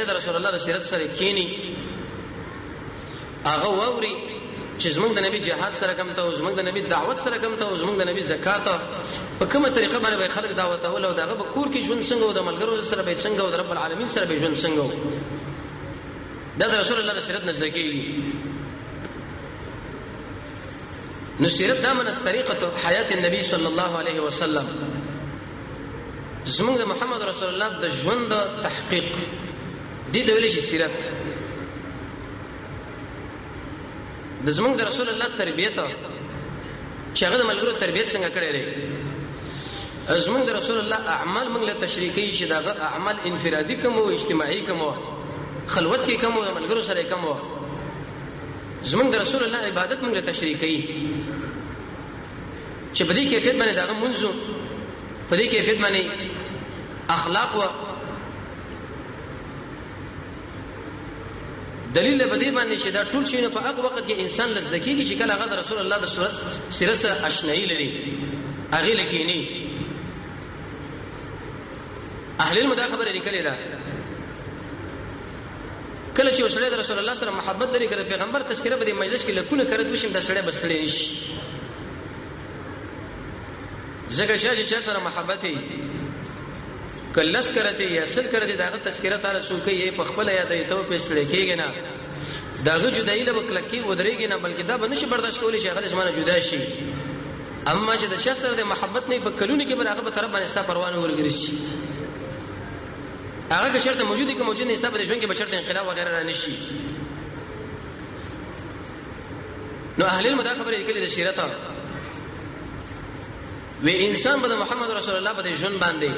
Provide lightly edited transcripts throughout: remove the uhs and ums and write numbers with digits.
د رسول الله د سیرت سره کینی، هغه ووري چې زمونږ د نبی جهاد سره کم ته، زمونږ د نبی دعوت سره کم ته، زمونږ د نبی زکات په کومه طریقه باندې به خلک دعوت اول، او دغه په کور کې ژوند څنګه، او د ملګرو سره به څنګه، او د رب العالمین سره به ژوند څنګه. دا د رسول الله د سیرت نزد کیږي. نو سیرت دا من طریقه حیات النبی صلی الله علیه وسلم، زمونږ د محمد رسول الله د ژوند تحقیق دې ته ویل شي سیرت. د زمونږ د رسول الله تربیت، چې هغه د ملګرو تربیت څنګه کړی دی. زمونږ د رسول الله اعمال موږ له تشریح کوي چې داغه اعمال انفرادي کوم او اجتماعي کوم، خلوت کې کوم او ملګرو سره کوم. زمونږ د رسول الله عبادت موږ له تشریح کوي چې په دې کیفیت باندې داغه منځو، په دې کیفیت باندې اخلاق و دلیل په دې باندې چې دا ټول شی په هغه وخت کې انسان لزد کیږي چې کله هغه د رسول الله د صورت سیرت سره اشنایی لري، هغه لکینی. اهل علم دا خبره لیکلې ده، کله چې وسړی د رسول الله سره محبت لري، کله پیغمبر تذکرہ په دې مجلس کې لکونه کرت وشم، دا سړی بسړی نشي، ځکه چې سره محبت یې کلس کرته یا سل کرته، داغه تذکرہ تعالی سوکې په خپل یاد ته په سړی کېږي نه، داغه جدایي له کلکی ودرېږي نه، بلکې دا به نشي برداشت کولی چې هغه زمانه جدا شي. اما چې د چا سره د محبت نه، په کلونو کې به هغه په طرف باندې ستا پروانه ورګرځي. هغه که شرط موجود دي که موجود نه، ستا په ژوند کې به شرط انقلاب وغیرہ را نشي. نو اهل علم دا خبره لیکلې د سیرت وی، انسان به محمد رسول الله په ژوند باندې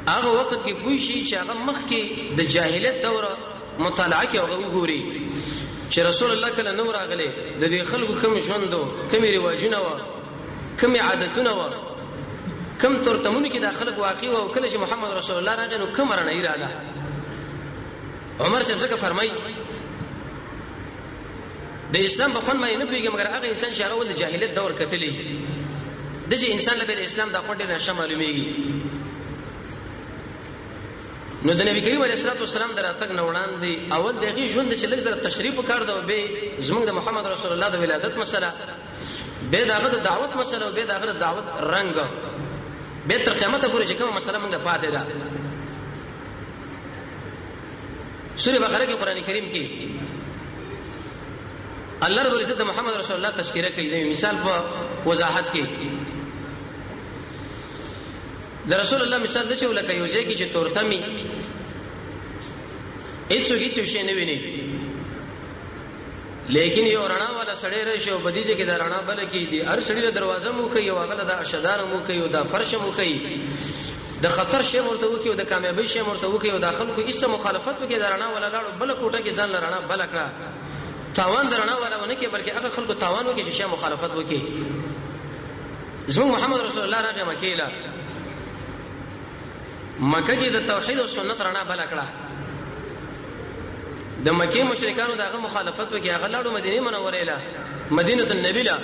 هغه وخت کې پوه شي چې هغه مخ کې د جاهلیت دوره مطالعه کې هغه وګوري چې رسول الله کله نور راغله، د دې خلکو کوم ژوند، کوم رواجونه و، کوم عادتونه و، کوم ترتمونه کې د خلک واقع و، کله چې محمد رسول الله راغی نو کوم رڼا رااله. عمر صاحب ځکه فرمایي، د اسلام په خوند باندې نه پوهېږي مګر هغه انسان چې هغه ول د جاهلیت دور کتلی، د چې انسان له اسلام د خوند ډېر نشه معلومیږي. نو د نبی کریم علیه الصلاه والسلام دراتګ نه وړاندې اول دغه ژوند چې لږ زره تشریح وکړ، دا به زموږ د محمد رسول الله د ولادت مسله، به داغه د دعوت مسله، به داغه د دعوت رنگ، به تر قیامت پورې چې کومه مسله موږ پاتې ده. سوره بقره کې، قران کریم کې الله رب العزت د محمد رسول الله تذکرہ کوي. د مثال په وضاحت کې د رسول الله مثال د څه ولکه یو ځای کې چې تورتمي، هیڅوک هیڅ شی نه ویني، لیکن یو رڼا والا سړی راشي او بدیجه کې د رڼا بل کې دی، هر سړی له دروازه مو کوي، او هغه د اشدار مو کوي، او د فرش مو کوي، د خطر شی مرته وکي، او د کامیابی شی مرته وکي، او د خلکو هیڅ مخالفت وکي. د رڼا والا لاړو بل کوټه کې ځان لرڼا بل کړه، تاوان درنا والا ونه کې، بلکې هغه خلکو تاوان وکي چې مخالفت وکي. زموږ محمد رسول الله راغی مکه له، مکه کې د توحید او سنت رڼا بل کړه. د مکه مشرکانو دغه مخالفت وکي، هغه لاړو مدینه منوره له، مدینه النبی له،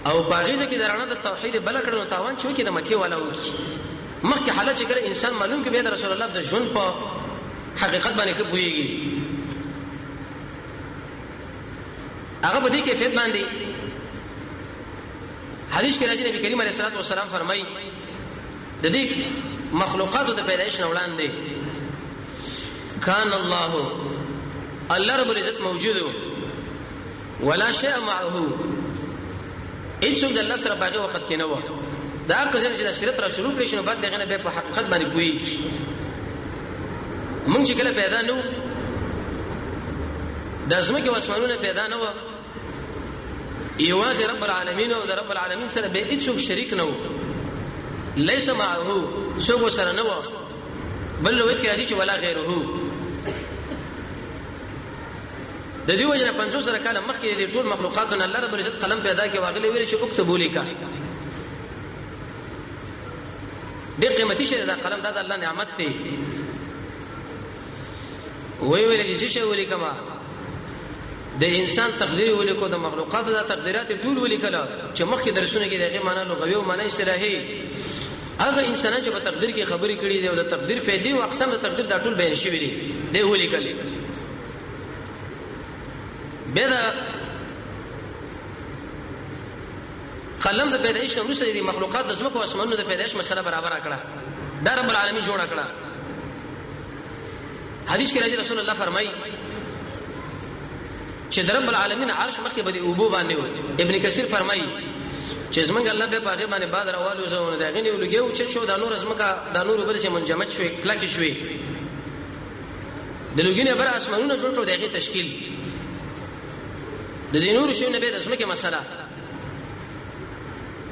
او باغیزه کې د رڼا د توحید بل کړه. نو تاوان چې وکي د مکه والا وکي. مخکې حالت چې کله انسان معلوم کې به د رسول الله د ژوند په حقیقت باندې کې پوهیږي. هغه په دې کیفیت باندې حدیث کې راځي، نبی کریم علیه الصلاه والسلام فرمایي، د دې مخلوقاتو د پیدایش نه وړاندې کان الله، الله رب العزت موجود، ولا شیء معه، هیڅوک د الله سره په هغه وخت کې نه و. دا قضیه چې د سیرت را شروع کړی شنو، بعد دغه نه به په حقیقت باندې پوهیږي. مونږ چې کله پیدا نو، د ځمکې او اسمانونه پیدا نه و، یوازې رب العالمین او د رب العالمین سره به هیڅوک شریک نه و، ليس معه، څوک سره نه و. بل روایت کې راځي چې ولا غیره. د دې وجه نه 50 سره کاله مخکې د ټول مخلوقاتو نه الله رب العزت قلم پیدا کړ، واغلی ویل چې اكتبوا لیکا. ډېر قیمتي شی دا قلم، دا د الله نعمت دی. وی ویل چې شی ولیکم، د انسان تقدیر ولیکو، د مخلوقاتو د تقدیرات ټول ولیکل، چې مخکې درسونه کې دغه معنی لغوي او معنی اصطلاحي. هغه انسانان چې په تقدیر کې خبرې کړې دي او د تقدیر فائدې او اقسام د تقدیر دا ټول بیان شوی دي، دی ولیکل. بیا د قلم د پیدایش نه وروسته د مخلوقات د ځمکو او اسمانونو د پیدایش مسله برابر کړه، دا رب العالمین جوړ کړه. حدیث کې راځي رسول الله فرمایي چې د رب العالمین عرش مخکې به د اوبو باندې و. ابن کثیر فرمایي چې زمونږ الله به پاګه باندې باد راوالو زونه دا غنی ولګیو چې شو دا نور زمکه دا نور بل چې منجمد شوي، کلک شوي، د لګینه بر اسمانونه جوړ کړو، دغه تشکیل د دې نور شو نه به د زمکه مسله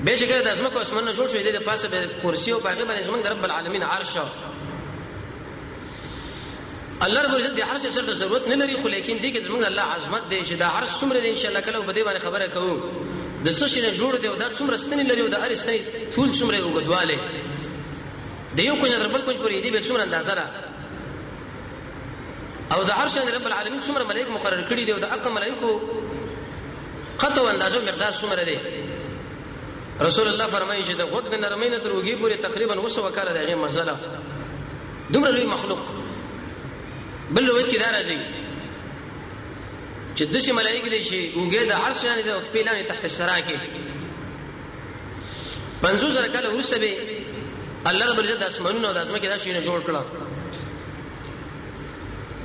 به چې کله د زمکه اسمانونه جوړ شوي، د پاسه به کرسی او پاګه باندې زمونږ رب العالمین عرش. الله رب العزت د عرش سره ضرورت نه لري، خو لیکن دې کې زمونږ الله عظمت دی چې دا عرش څومره دی. ان شاء الله کله په دې باندې خبره کوو د څه شي نه جوړ دی او دا څومره ستنې لري او د هر ستنې طول څومره وګدواله، د یو کنج تر بل کنج پورې دی به څومره اندازه ده، او د عرش رب العالمین څومره ملائک مقرر کړي دي او د اقا ملائکو قطع اندازه مقدار څومره دی. رسول الله فرمایي چې د غوږ د نرمۍ نه تر وګي پورې تقریبا 200 کاله دغه مزله، دومره لوی مخلوق. بل روایت کې دا راځي چې داسې ملائکه دي چې وګي د عرش لاندې او خپل لاندې تحت السرا کې 50,000 کاله وروسته به الله رب العزت د اسمانونو او د ځمکې دا شیونه جوړ کړه.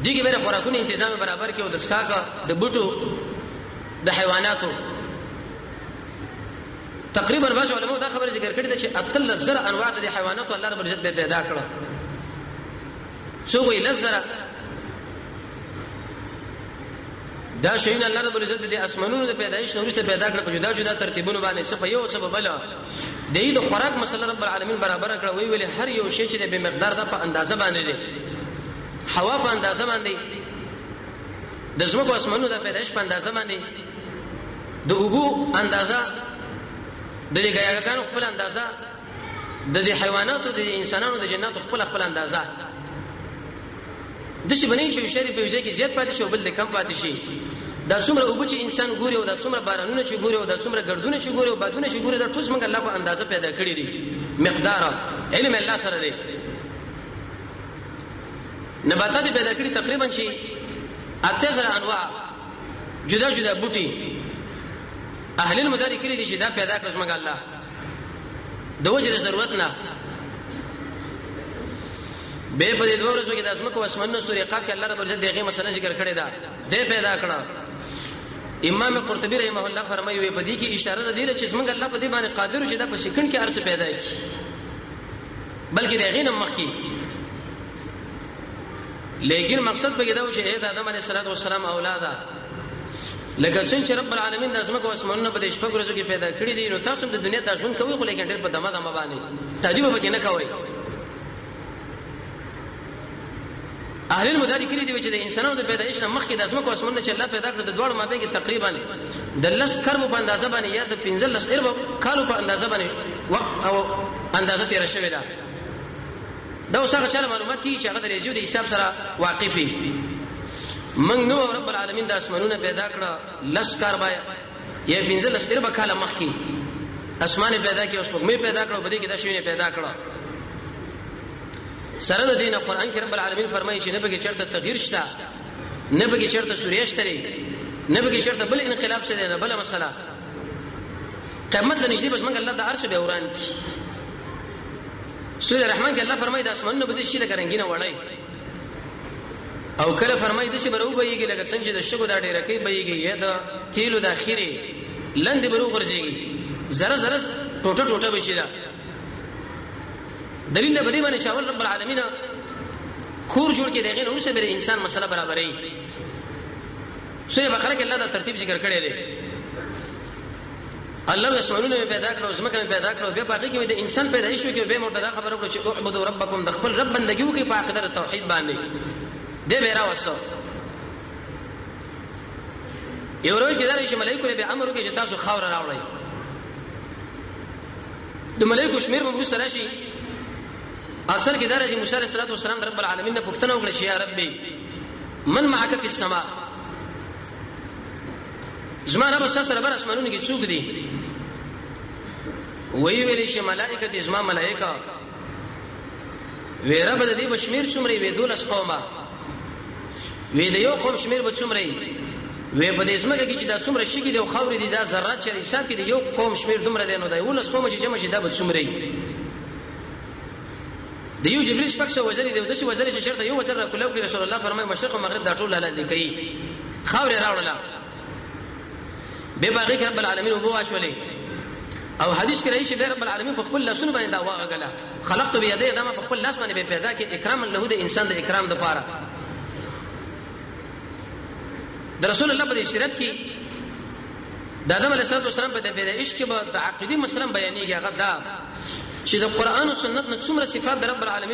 دغه به خوراکونو تنظیم برابر کې او د سکاکا د بوټو د حیواناتو تقریبا بعض علماء دا خبره ذکر کړې ده چې 18,000 انواع د حیواناتو الله رب العزت به پیدا کړه. څو وی 10,000 دا شیونه الله رب العزت د اسمانونو د پیدایش نه وروسته پیدا کړ په جدا جدا ترتیبونو باندې، څه په یو څه په بل. د دې د خوراک مسله رب العالمین برابر کړه. وی ویل هر یو شی چې د به مقدار ده په اندازه باندې دی، هوا په اندازه باندې، د زمکو اسمانونو د پیدایش په اندازه باندې، د اوبو اندازه، د دې ګیاګانو خپل اندازه، د دې حیواناتو، د انسانانو، د جناتو خپل خپل اندازه. د څه بنې چې شری په وجه کې زیات پاتې شي او بل د کم پاتې شي. دا څومره اوبه چې انسان ګوري او دا څومره بارانونه چې ګوري او دا څومره ګردونه چې ګوري او بادونه چې ګوري، دا ټول څنګه الله په اندازه پیدا کړی دي. مقدار علم الله سره دی. نباتات پیدا کړی تقریبا چې 8000 انواع جدا جدا بوټي. اهل المدارک کړي دي چې دا پیدا کړ زموږ الله د وجه ضرورت نه. به په دې دوه ورځو کې د ازمکو اسمنو سورې قاف کې الله رب العزت دغه مسله ذکر کړې ده، دې پیدا کړه. امام قرطبي رحمه الله فرمایي وي په دې کې اشاره ده چې زموږ الله په دې باندې قادر چې دا په سکند کې ارڅ پیدا کړي، بلکې دغه نه مخکې. لیکن مقصد به دا و چې اے آدم علیه السلام اولاده، لکه څنګه چې رب العالمین د ازمکو اسمانونو په دې شپږ ورځو کې پیدا کړی دي، نو تاسو هم د دنیا د ژوند کوئ، خو لیکن ډېر په دمه دمه باندې تادیب به کې نه کوئ. اهل المدارک کړي دي چې د انسانانو د پیدایش نه مخکې د ازمکو اسمانونو چې الله پیدا کړ د دواړو مابین کې تقریبا د 10 کربو په اندازه باندې یا د 15 ارب کالو په اندازه باندې وخت او اندازه تیر شوې ده. دا اوس هغه چاله معلومات کیږي چې هغه د ریزیو د حساب سره واقف وي. من نو رب العالمین د اسمانونه پیدا کړه 10 کاربا یا 15 ارب کاله مخکې اسمان پیدا کړ، اوس مې پیدا کړو، په دې کې د شیونه پیدا کړه. سره د دین قران کې رب العالمین فرمایي چې نه به چرته تغییر شته، نه به چرته سوریه شته، نه به چرته بل انقلاب شته، نه بل مسله. قیامت لنږدې بس موږ الله د عرش به وران کی. سورہ رحمان کې الله فرمایي د اسمانونو به دې شي لکه رنگینه وړی، او کله فرمایي د شي برو بهږي لکه څنګه چې د شګو دا ډیره کې بهږي یا د تیلو د اخیری لند برو غورځيږي، زره زره ټوټه ټوټه بشي. دا دلیل به دې باندې چې اول رب العالمین کور جوړ کې دغه نور سره به انسان مسله برابرې. سورہ بقره کې الله دا ترتیب ذکر کړی دی. الله اسمانونه پیدا کړو، زمکه پیدا کړو، بیا پاګه کې د انسان پیدایش کې به مرته دا خبره وکړه چې اعبدوا ربکم، د خپل رب بندګي وکړي په عقیده توحید باندې. دې به راوسو یو روایت کې دا چې ملائکه به امر وکړي چې تاسو خاور راوړئ. د ملائکه شمیر به وروسته راشي. اصل کې دا راځي موسی علیه السلام رب العالمین نه پوښتنه وکړه چې یا ربي من معك فی السماء، زما رب سره بر اسمانونو کې څوک دي؟ وی ویل شي ملائکه دې زما ملائکه، وی رب د دې بشمیر څومره؟ وی 12 قومه. وی د یو قوم شمیر به څومره؟ وی په دې ځمکه کې چې دا څومره شګې دي او خاورې دي، دا ذرات چې حساب کې د یو قوم شمیر دومره دی، نو دا 11 قوم چې جمع شي دا به څومره؟ د یو جبرئیل 600 وزرې دی، داسې وزرې چې چېرته یو وزر را کولاو کړي، رسول الله فرمایي مشرق او مغرب دا ټول لاندې کوي. خاورې راوړله، به باغی کې رب العالمین وبو واچولې، او حدیث کې راځي چې رب العالمین په خپل لاسونو باندې دا واغله، خلقت بيدی، دا ما په خپل لاس باندې به پیدا کې، اکرام له د انسان د اکرام د پاره. د رسول الله په دې سیرت کې د آدم علیه السلام په پیدایش کې به د عقیدې مثلا بیانېږي، هغه دا چې د قران او سنت نه څومره صفات د رب العالمین